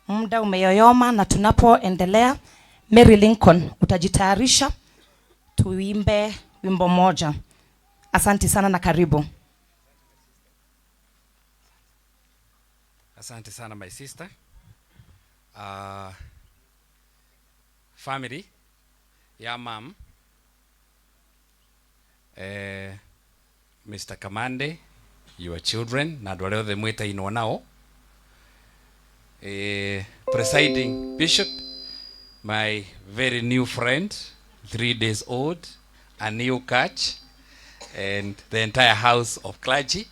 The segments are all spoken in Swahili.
Muda umeyoyoma na tunapoendelea, Mary Lincoln utajitayarisha tuimbe wimbo moja. Asante sana na karibu. Asante sana, my sister. Family ya mam, Mr. Kamande, your children na andũ arĩa othe mwĩtainwo nao, presiding bishop, my very new friend, 3 days old, a new catch, and the entire house of clergy,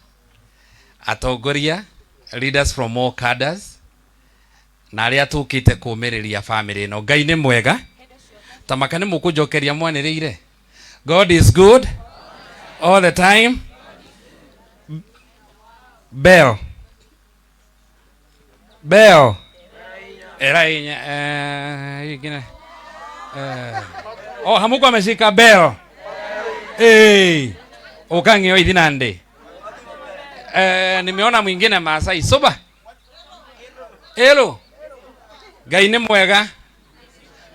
atongoria, leaders from all cadres, na arĩa tũkĩte kũmĩrĩria family ĩno. Ngai nĩ mwega. Tamaka nĩ mũkũnjokeria mwanĩrĩire. God is good all the time. Bell bell era inya, ingine, oh, hamuko ameshika bell. Hey, ukang'io ithinande. Nimeona mwingine Maasai soba elo. Ngai nĩ mwega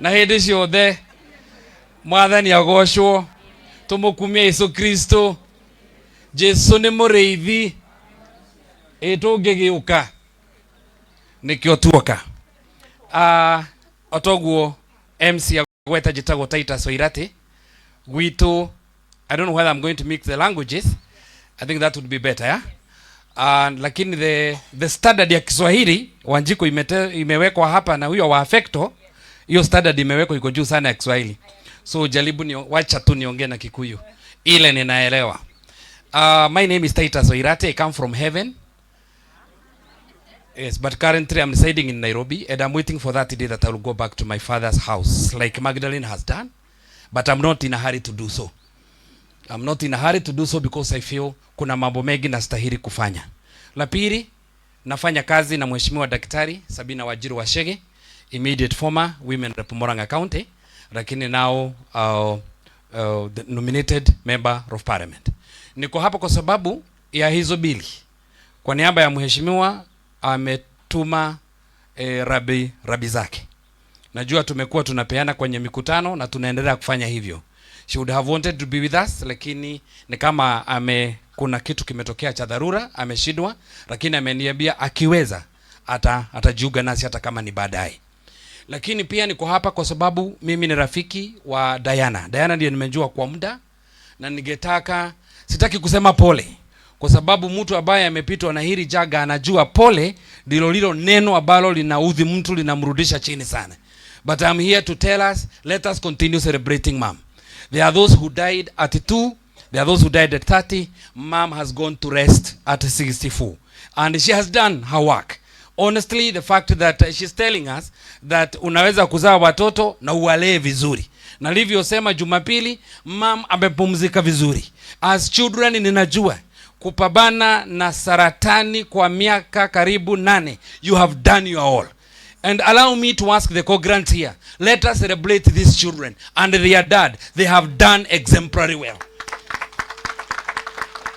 na hĩndĩ ciothe. Mwathani agocwo. Tũmũkumie Yesu Kristo. Jesu nĩ mũrĩithi ĩ tũngĩgĩũka nĩkĩo tuoka. Otoguo MC agweta, njĩtagwo Titus Oirati. Gwitũ, I don't know whether I'm going to mix the languages. I think that would be better, yeah? And lakini the standard ya Kiswahili Wanjiko imewekwa hapa na huyo wa Affecto, hiyo standard imewekwa iko juu sana ya Kiswahili. So jaribu ni wacha tu niongee na Kikuyu ile ninaelewa. My name is Titus Oirate. I come from heaven. Yes, but currently I'm residing in Nairobi and I'm waiting for that day that I will go back to my father's house like Magdalene has done. But I'm not in a hurry to do so. I'm not in a hurry to do so because I feel kuna mambo mengi nastahili kufanya. La pili, nafanya kazi na Mheshimiwa Daktari Sabina Wanjiru Wachege, immediate former Women Rep Murang'a County, lakini now the nominated member of parliament. Niko hapa kwa sababu ya hizo bili. Kwa niaba ya mheshimiwa ametuma rabi rabi zake. Najua tumekuwa tunapeana kwenye mikutano na tunaendelea kufanya hivyo. She would have wanted to be with us, lakini ni kama kuna kitu kimetokea cha dharura, ameshindwa, lakini ameniambia akiweza atajiunga nasi hata kama ni baadaye. Lakini pia niko hapa kwa sababu mimi ni rafiki wa Diana. Diana ndiye nimejua kwa muda na ningetaka, sitaki kusema pole kwa sababu mtu ambaye amepitwa na hili jaga anajua pole ndilo lilo neno ambalo linaudhi mtu, linamrudisha chini sana. But I'm here to tell us, let us continue celebrating mom. There are those who died at 2, there are those who died at 30. Mom has gone to rest at 64. And she has done her work. Honestly, the fact that she's telling us that unaweza kuzaa watoto na uwalee vizuri. Na nilivyosema Jumapili, mom amepumzika vizuri. As children, ninajua kupambana na saratani kwa miaka karibu 8, you have done your all. And allow me to ask the co-grants here, let us celebrate these children and their dad. They have done exemplary well.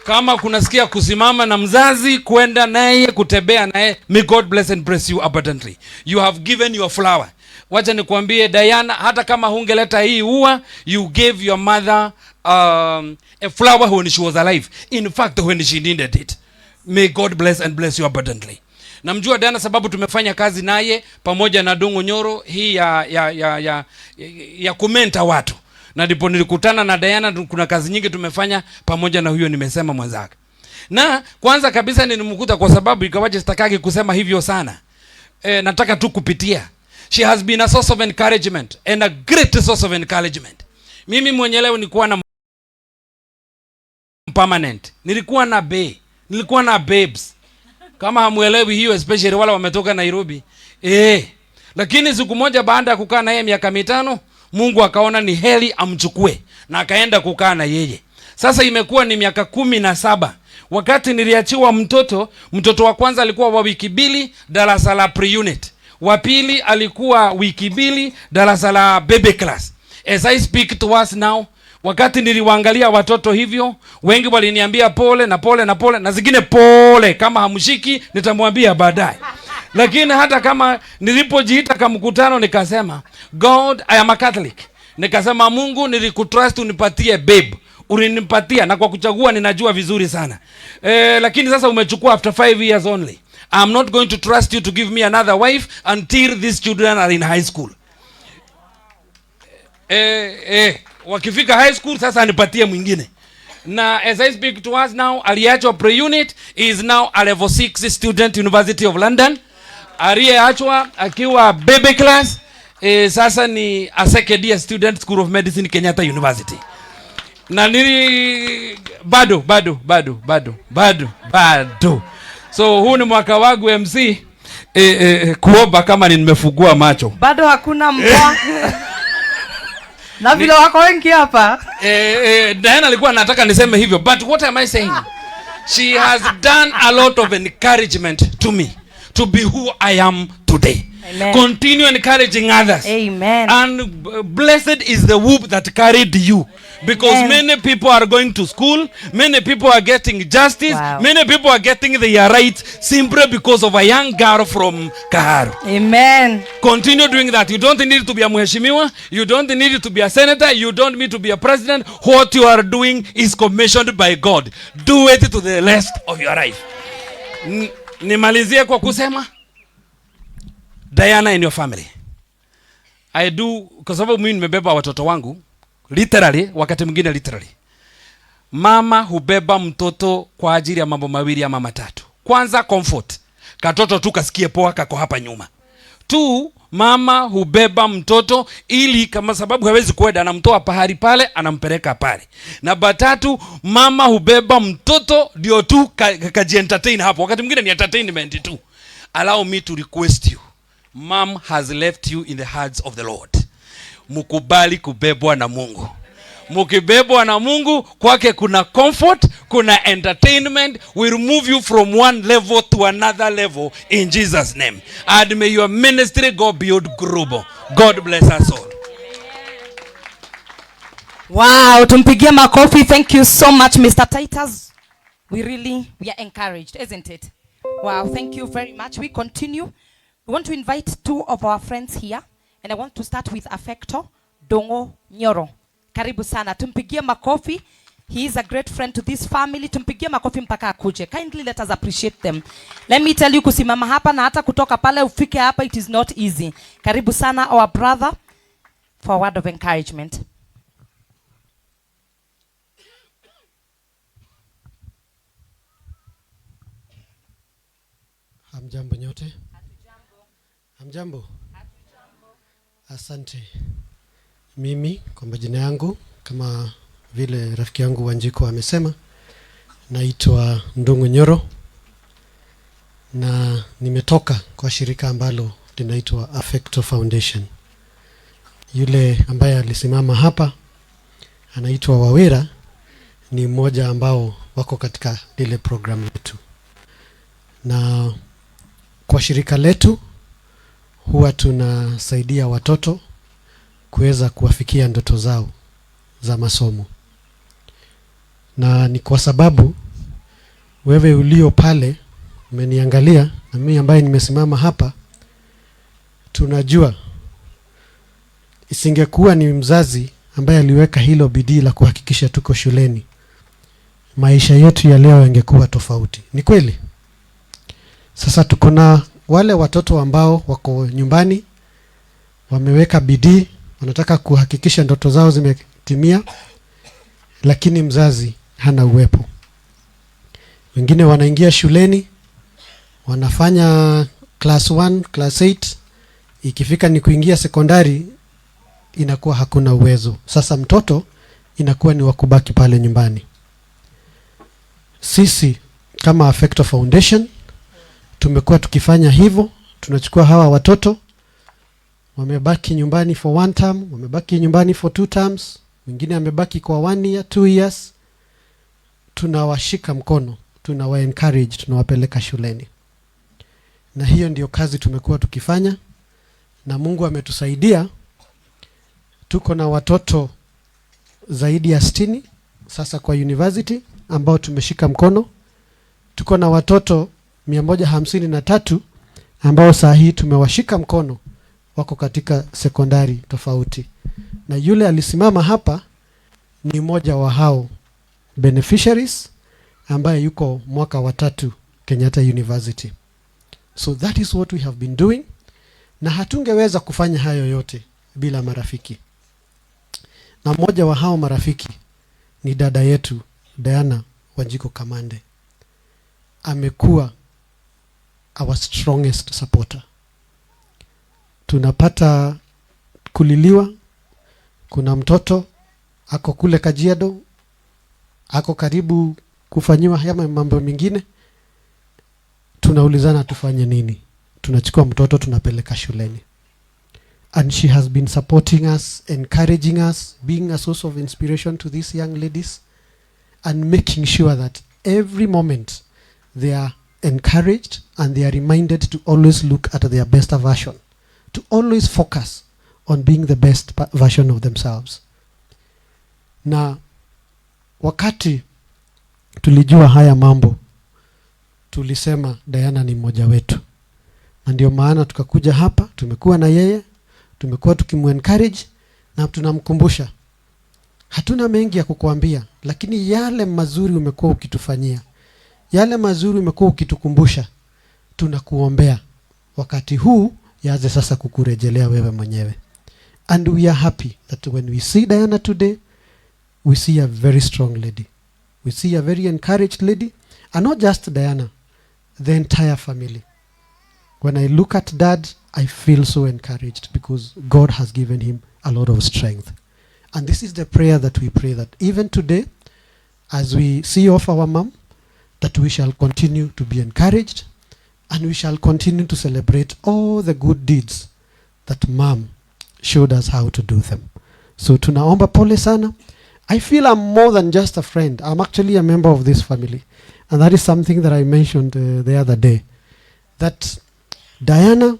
Kama kunasikia kusimama na mzazi, kwenda naye, kutembea naye, may God bless and bless you abundantly. You have given your flower. Wacha nikwambie Diana, hata kama hungeleta hii ua, you gave your mother a flower when she was alive. In fact, when she needed it. May God bless and bless you abundantly. Namjua Diana sababu tumefanya kazi naye pamoja na Dungu Nyoro hii ya kumentor watu, na ndipo nilikutana na Diana. Kuna kazi nyingi tumefanya pamoja na huyo nimesema mwenzake. Na kwanza kabisa nilimkuta, kwa sababu ikawaje sitakagi kusema hivyo sana. Nataka tu kupitia. She has been a source of encouragement and a great source of encouragement. Mimi mwenyewe leo nilikuwa na permanent. Nilikuwa na bae. Nilikuwa na babes. Kama hamuelewi hiyo, especially wale wametoka Nairobi. Lakini siku moja baada ya kukaa na yeye miaka 5, Mungu akaona ni heri amchukue na akaenda kukaa na yeye. Sasa imekuwa ni miaka 17. Wakati niliachiwa mtoto, mtoto wa kwanza alikuwa wa wiki 2, darasa la pre-unit. Wa pili alikuwa wiki 2, darasa la baby class. As I speak to us now, wakati niliwaangalia watoto hivyo, wengi waliniambia pole na pole na pole na zingine pole, kama hamshiki nitamwambia baadaye. Lakini hata kama nilipojiita kwa mkutano nikasema, "God, I am a Catholic." Nikasema, "Mungu, nilikutrust unipatie babe. Ulinipatia na kwa kuchagua ninajua vizuri sana. Lakini sasa umechukua after 5 years only. I'm not going to trust you to give me another wife until these children are in high school. Wakifika high school sasa nipatie mwingine." Na as I speak to us now, aliachwa pre-unit, is now a level 6 student, University of London. Aliyeachwa akiwa baby class, sasa ni a second year student, School of Medicine, Kenyatta University. Na nili bado bado bado bado bado bado. So huu ni mwaka wangu, MC, kuomba kama nimefungua macho. Bado hakuna mpoa na vile wako wengi hapa. Diana alikuwa anataka niseme hivyo, but what am I saying? She has done a lot of encouragement to me to be who I am today. Amen. Continue encouraging others. Amen. And blessed is the womb that carried you, because Amen. Many people are going to school, many people are getting justice, many people are getting their rights simply because of a young girl from Kaharu. Amen. Continue doing that. You don't need to be a mheshimiwa, you don't need to be a senator, you don't need to be a president. What you are doing is commissioned by God. Do it to the rest of your life. Nimalizie kwa kusema, Diana and your family, I do, kwa sababu mimi nimebeba watoto wangu literally, wakati mwingine literally. Mama hubeba mtoto kwa ajili ya mambo mawili ama matatu. Kwanza, comfort. Katoto tu kasikie poa kako hapa nyuma. Two, mama hubeba mtoto ili kama sababu hawezi kwenda, anamtoa pahali pale anampeleka pale. Namba tatu, mama hubeba mtoto ndio tu kajientertain hapo. Wakati mwingine ni entertainment tu. Allow me to request you. Mom has left you in the hands of the Lord. Mkubali kubebwa na Mungu. Mkibebwa na Mungu, kwake kuna comfort, kuna entertainment, will move you from one level to another level in Jesus' name. And may your ministry go beyond global. God bless us all. Wow, tumpigie makofi. Thank you so much, Mr. Titus. We really, we are encouraged, isn't it? Wow, thank you very much. We continue. We want to invite two of our friends here, and I want to start with Affecto Dongo Nyoro. Karibu sana. Tumpigie makofi. He is a great friend to this family. Tumpigie makofi mpaka akuje. Kindly let us appreciate them. Let me tell you, kusimama hapa na hata kutoka pale ufike hapa, it is not easy. Karibu sana, our brother, for a word of encouragement. Hamjambo nyote? Hamjambo? Asante. Mimi kwa majina yangu, kama vile rafiki yangu Wanjiku amesema, naitwa Ndung'u Nyoro na nimetoka kwa shirika ambalo linaitwa Affecto Foundation. Yule ambaye alisimama hapa anaitwa Wawira, ni mmoja ambao wako katika lile programu yetu, na kwa shirika letu huwa tunasaidia watoto kuweza kuwafikia ndoto zao za masomo, na ni kwa sababu wewe ulio pale umeniangalia na mimi ambaye nimesimama hapa, tunajua isingekuwa ni mzazi ambaye aliweka hilo bidii la kuhakikisha tuko shuleni, maisha yetu ya leo yangekuwa tofauti. Ni kweli? Sasa tuko na wale watoto ambao wako nyumbani, wameweka bidii, wanataka kuhakikisha ndoto zao zimetimia, lakini mzazi hana uwepo. Wengine wanaingia shuleni, wanafanya class 1, class 8, ikifika ni kuingia sekondari inakuwa hakuna uwezo. Sasa mtoto inakuwa ni wakubaki pale nyumbani. Sisi kama Affecto Foundation tumekuwa tukifanya hivyo, tunachukua hawa watoto wamebaki nyumbani for one term, wamebaki nyumbani for two terms, mwingine amebaki kwa one year, 2 years. Tunawashika mkono, tunawa encourage, tunawapeleka shuleni, na hiyo ndio kazi tumekuwa tukifanya, na Mungu ametusaidia. Tuko na watoto zaidi ya 60 sasa kwa university ambao tumeshika mkono. Tuko na watoto 153 ambao saa hii tumewashika mkono, wako katika sekondari tofauti, na yule alisimama hapa ni mmoja wa hao beneficiaries ambaye yuko mwaka wa tatu Kenyatta University. So that is what we have been doing, na hatungeweza kufanya hayo yote bila marafiki, na mmoja wa hao marafiki ni dada yetu Diana Wanjiku Kamande. Amekuwa our strongest supporter. Tunapata kuliliwa, kuna mtoto ako kule Kajiado, ako karibu kufanyiwa haya mambo mengine, tunaulizana tufanye nini? Tunachukua mtoto tunapeleka shuleni. And she has been supporting us, encouraging us, being a source of inspiration to these young ladies, and making sure that every moment they are encouraged and they are reminded to always look at their best version, to always focus on being the best version of themselves. Na wakati tulijua haya mambo, tulisema Diana ni mmoja wetu, na ndio maana tukakuja hapa, tumekuwa na yeye, tumekuwa tukimuencourage na tunamkumbusha, hatuna mengi ya kukuambia, lakini yale mazuri umekuwa ukitufanyia, yale mazuri umekuwa ukitukumbusha, tunakuombea wakati huu yaanze sasa kukurejelea wewe mwenyewe. And we are happy that when we see Diana today, we see a very strong lady. We see a very encouraged lady, and not just Diana, the entire family. When I look at Dad, I feel so encouraged because God has given him a lot of strength. And this is the prayer that we pray, that even today, as we see off our mom, that we shall continue to be encouraged and we shall continue to celebrate all the good deeds that Mom showed us how to do them. So tunaomba pole sana. I feel I'm more than just a friend. I'm actually a member of this family. And that is something that I mentioned the other day. That Diana,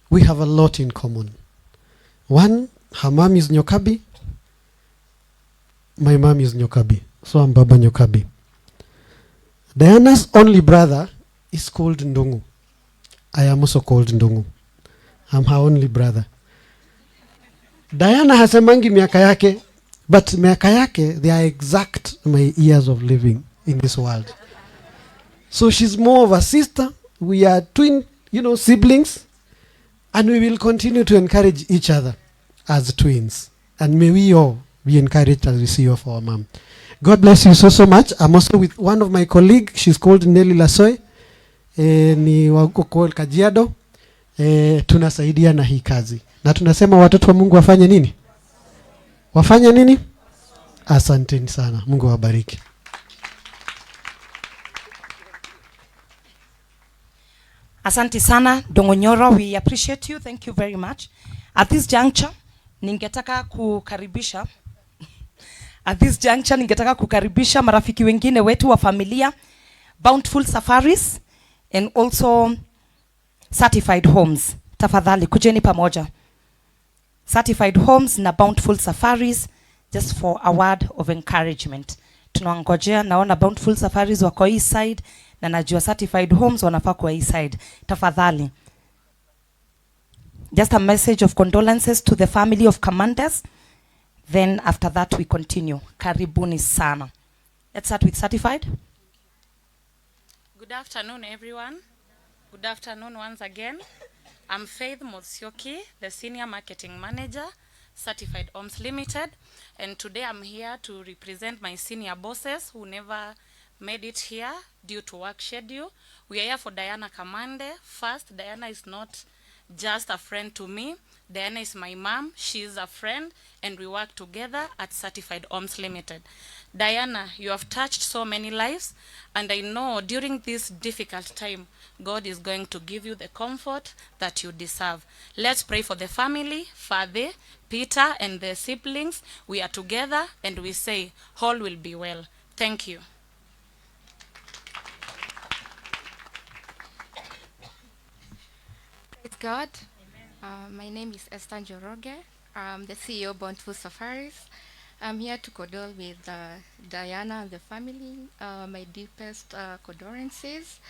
we have a lot in common. One, her mom is Nyokabi. My mom is Nyokabi. So I'm Baba Nyokabi. Diana's only brother is called Ndungu. I am also called Ndungu. I'm her only brother. Diana hasemangi miaka yake, but miaka yake, they are exact my years of living in this world. So she's more of a sister. We are twin siblings. And we will continue to encourage each other as twins. And may we all be encouraged as we see off our mom. God bless you so, so much. I'm also with one of my colleagues. She's called Nelly Lasoy. Ni wa huko Kajiado. Tunasaidia na hii kazi. Na tunasema watoto wa Mungu wafanye nini? Wafanye nini? Asanteni sana. Mungu awabariki. Asante sana Dongonyoro, we appreciate you. Thank you very much. At this juncture, ningetaka kukaribisha marafiki wengine wetu wa familia, Bountiful Safaris and also Certified Homes. Tafadhali kujeni pamoja. Certified Homes na Bountiful Safaris, just for a word of encouragement. Tunawangojea, naona Bountiful Safaris wako hii side na najua Certified Homes wanafaa kuwa hii side. Tafadhali. Just a message of condolences to the family of Kamandes. Then after that we continue. Karibuni sana. Let's start with Certified. Good afternoon, everyone. Good afternoon once again. I'm Faith Musyoki, the Senior Marketing Manager, Certified Homes Limited. And today I'm here to represent my senior bosses who never made it here due to work schedule. We are here for Diana Kamande. First, Diana is not just a friend to me. Diana is my mom. She is a friend, and we work together at Certified Homes Limited. Diana, you have touched so many lives, and I know during this difficult time, God is going to give you the comfort that you deserve. Let's pray for the family, Father, Peter, and the siblings. We are together, and we say, all will be well. Thank you. Praise God. My name is Esther Njoroge. I'm the CEO of Bountiful Safaris. I'm here to condole with Diana and the family. My deepest condolences.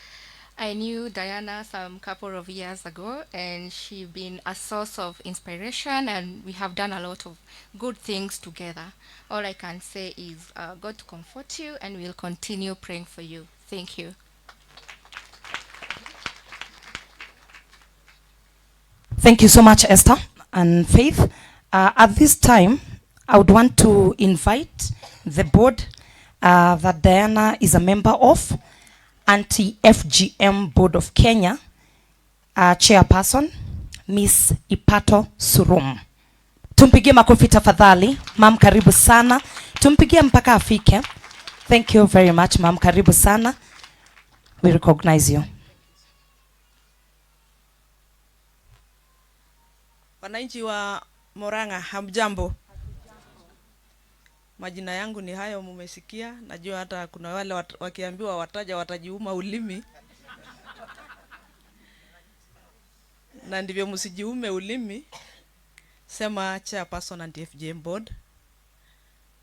I knew Diana some couple of years ago, and she's been a source of inspiration, and we have done a lot of good things together. All I can say is God to comfort you, and we'll continue praying for you. Thank you. Thank you so much, Esther and Faith. At this time, I would want to invite the board that Diana is a member of, Anti-FGM Board of Kenya, Chairperson, Miss Ipato Surum. Tumpigie makofi tafadhali. Ma'am, karibu sana. Tumpigie mpaka afike. Thank you very much, ma'am. Karibu sana. We recognize you. Wananchi wa Murang'a, hamjambo? Majina yangu ni hayo mumesikia. Najua hata kuna wale wakiambiwa wataja watajiuma ulimi, na ndivyo msijiume ulimi. Sema chairperson anti FGM board.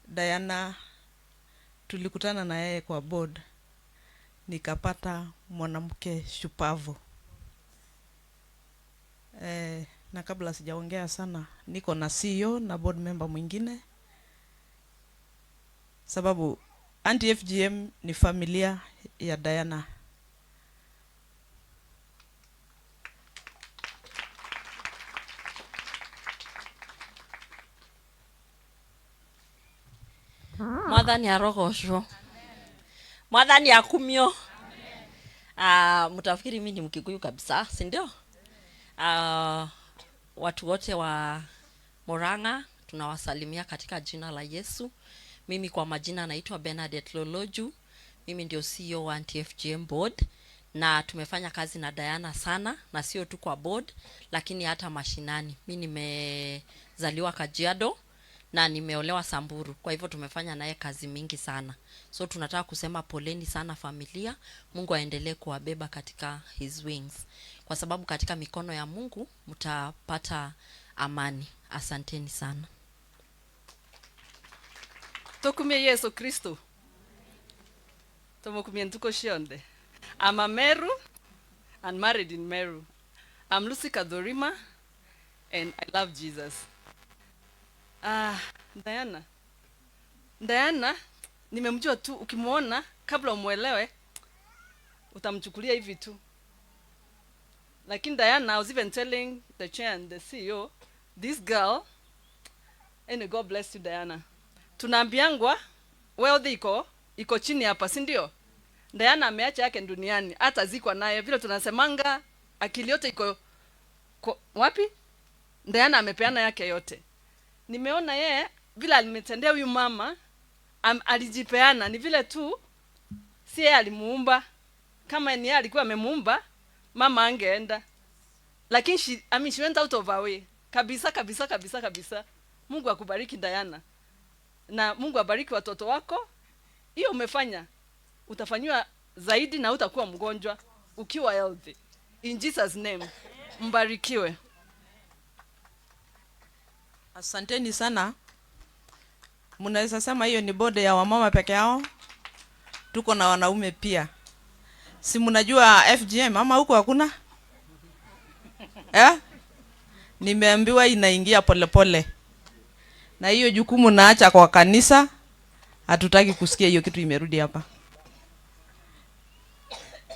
Diana tulikutana na yeye kwa board, nikapata mwanamke shupavu. Na kabla sijaongea sana, niko na CEO na board member mwingine, sababu anti FGM ni familia ya Diana. Mwathani arogocwo, Mwathani akumio. Mtafikiri mimi ni Mkikuyu kabisa, si ndio? Watu wote wa Murang'a tunawasalimia katika jina la Yesu. Mimi kwa majina naitwa Bernadette Loloju. Mimi ndio CEO wa Anti-FGM Board, na tumefanya kazi na Diana sana, na sio tu kwa board lakini hata mashinani. Mimi nimezaliwa Kajiado na nimeolewa Samburu, kwa hivyo tumefanya naye kazi mingi sana. So tunataka kusema poleni sana familia, Mungu aendelee kuwabeba katika his wings, kwa sababu katika mikono ya Mungu mtapata amani. Asanteni sana. Tukumie Yesu Kristo, tumukumie ntuko cionthe. I'm a Meru and married in Meru. I'm Lucy Kadhurima and I love Jesus. Diana. Diana nimemjua tu, ukimuona kabla umuelewe utamchukulia hivi tu. Lakini Diana, I was even telling the chair and the CEO, this girl, anyway, God bless you Diana. Tunaambiangwa wealth iko chini hapa, si ndio? Diana ameacha yake duniani, hata zikwa naye vile tunasemanga akili yote iko wapi? Diana amepeana yake yote. Nimeona yeye vile alimetendea huyu mama, alijipeana, ni vile tu si yeye alimuumba. Kama ni yeye alikuwa amemuumba, mama angeenda. Lakini she went out of her way. Kabisa, kabisa, kabisa, kabisa. Mungu akubariki Diana. Na Mungu abariki watoto wako. Hiyo umefanya, utafanyiwa zaidi na utakuwa mgonjwa ukiwa healthy. In Jesus name. Mbarikiwe. Asanteni sana. Mnaweza sema hiyo ni board ya wamama peke yao? Tuko na wanaume pia. Si mnajua FGM ama huko hakuna? Nimeambiwa inaingia polepole. Na hiyo jukumu naacha kwa kanisa. Hatutaki kusikia hiyo kitu imerudi hapa.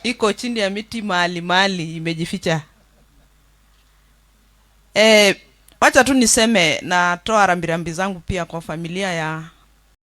Iko chini ya miti mahali mahali imejificha. Wacha tu niseme natoa rambirambi zangu pia kwa familia ya